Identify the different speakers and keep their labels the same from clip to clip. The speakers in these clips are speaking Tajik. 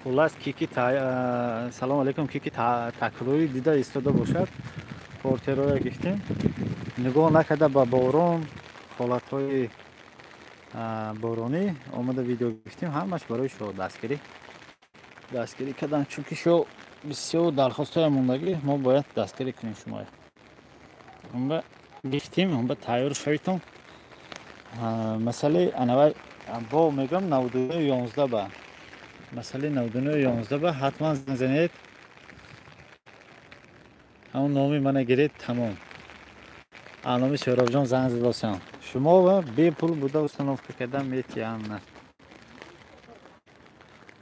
Speaker 1: Хулас ки салом алейкум, ки такрорӣ дида истода бошад, портероя гирифтем. Нигоҳ накарда ба борон, ҳолатҳои боронӣ омада видео гирифтем, ҳамаш барои шумо дастгирӣ кардан, чунки шумо бисёр дархостҳоя мондагӣ, мо бояд дастгирӣ кунем шумоя. Ҳамба гирифтем, ҳамба тайёр шавитон. Масъалаи анавай бо мегӯям 9911 ба масъалаи 9911 ба ҳатман занг занед, ҳамон номи мана гиред, тамом. Номи Сӯҳробҷон занг задосам. Шумо бепул буда установка карда метиҳам.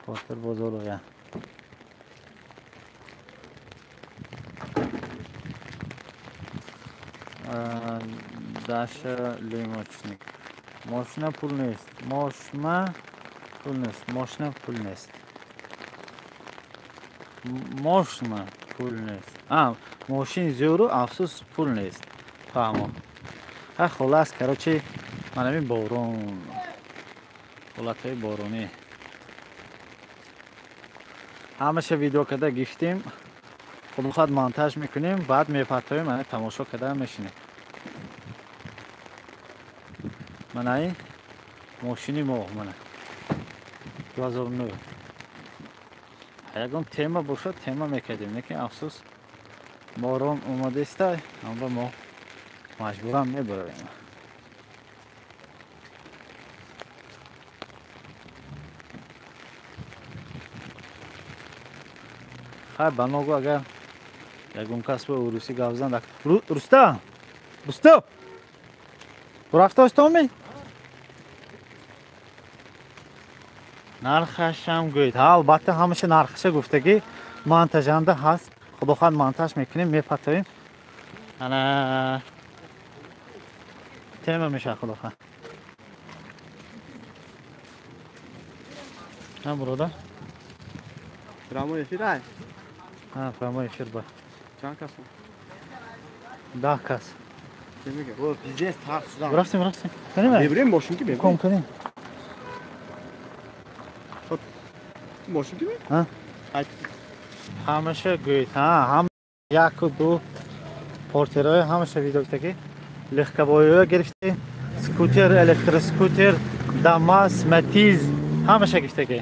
Speaker 1: Хотир бозория. Даша Лимочник. Мошина пул нест. Мошина пул нест. Мошина пул нест. Мошина пул нест. Мошин зӯру, афсӯс пул нест. Фаҳмо. Ха хулас, короче, манами борон. Ҳолатҳои боронӣ. Ҳамаша видео карда гирифтем. Худо хоҳад монтаж мекунем, баъд мепартоем, ана тамошо карда мешинем. Мана ин мошини мо, мана 2009. Ягон тема бошад, тема мекардем, лекин афсӯс борон омадеста, аммо мо маҷбурам мебароем. Хай ба ногу агар ягон кас бо урусӣ гап зан. Рустам! Рустам! Бурафтоштоми? Нархашам гӯед. Ҳа, албатта ҳамаша нархаша гуфтагӣ монтажанда ҳаст. Худо хоҳад монтаж мекунем, мепартоем. Ана тема мешавад худо хоҳад. Ҳа, бародар?
Speaker 2: Прямой эфир ай?
Speaker 1: Ҳа, прямой эфир ба.
Speaker 2: Чанд кас?
Speaker 1: 10 кас.
Speaker 2: О, пиздец, тарс шудам.
Speaker 1: Рафтем, рафтем. Канем?
Speaker 2: Мебирем мошин ки мебирем.
Speaker 1: Ком канем.
Speaker 2: Мошин ки?
Speaker 1: Ҳа. Ҳамаша гӯед, ҳа, ҳам яку ду портерои ҳамаша видео гуфтагӣ. Легковойҳо гирифтӣ, скутер, электроскутер, Дамас, Матиз, ҳамаша гирифтагӣ.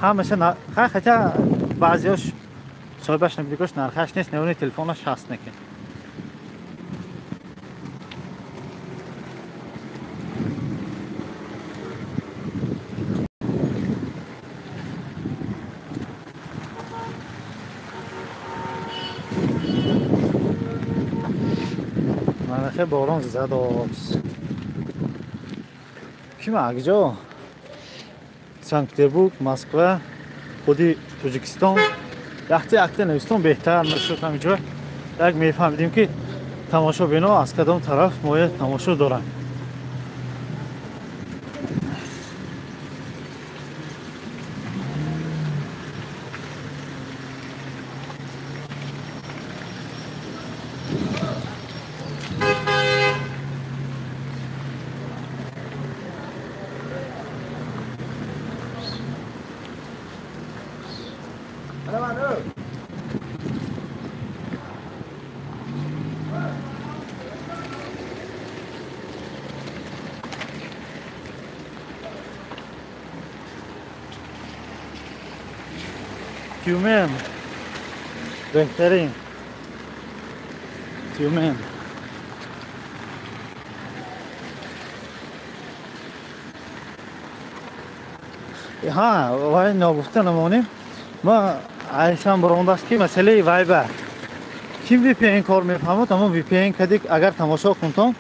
Speaker 1: Ҳамаша, ха, хотя баъзеҳош соҳибаш набудигош нархаш нест, невони телефонаш ҳаст неки. Манахе борон задос. Ким акҷо? Санкт-Петербург, Москва, худи Тоҷикистон. Якта якта навистон беҳтар мешуд ҳаминҷо. Як мефаҳмидем ки тамошобино аз кадом тараф моя тамошо доранд. Тюмен. Беҳтарин. Тюмен. Ҳа, вай ногуфта намонем. Ма айшам баромадааст ки масъалаи вайба. Ким VPN кор мефаҳмад, ҳамон VPN кади агар тамошо кунтон,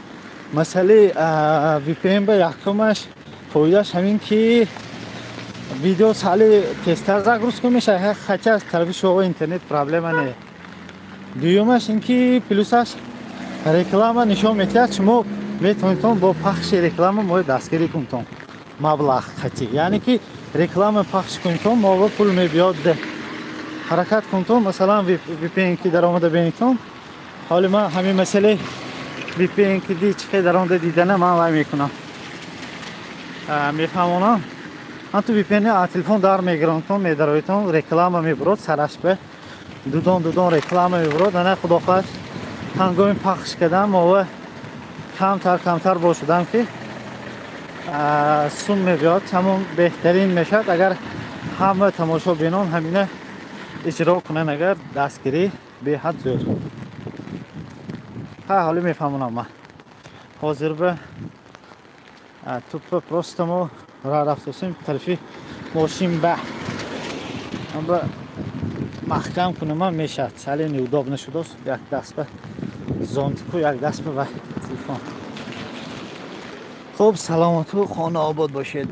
Speaker 1: масъалаи VPN ба якумаш фоидааш ҳамин ки видео сали тезтар загрузка мешавад, хотя аз тарафи шумо интернет проблема не. Дуюмаш ин ки плюсаш реклама нишон медиҳад, шумо метавонедтон бо пахши реклама мои дастгирӣ кунтон маблағ хати, яъне ки реклама пахш кунтон мо пул мебиёд. Ҳаракат кунтон, масалан VPN ки даромада бинитон. Ҳоли ман ҳамин масъалаи VPN ки ди чӣ хел даромада дидана ман вай мекунам, мефаҳмонам. Ҳамту VPN а телефон дар мегиронтон, медароитон, реклама мебурод, сараш ба дудон дудон реклама мебурод. Ана, худо хоҳад, ҳангоми пахш кардан мова камтар камтар бошудам, ки сум мебиёд, ҳамон беҳтарин мешавад. Агар ҳама тамошобинон ҳамина иҷро кунанд, агар дастгирӣ беҳад зӯр. Ҳа, ҳолӣ мефаҳмонам. Ман ҳозир ба тупо просто мо ра рафтосем тарафи мошин ба ба маҳкам кунам мешавад. Сале неудобно шудост, як даст ба зонтику, як даст ба телефон.
Speaker 3: Хуб, саломату хона обод бошед.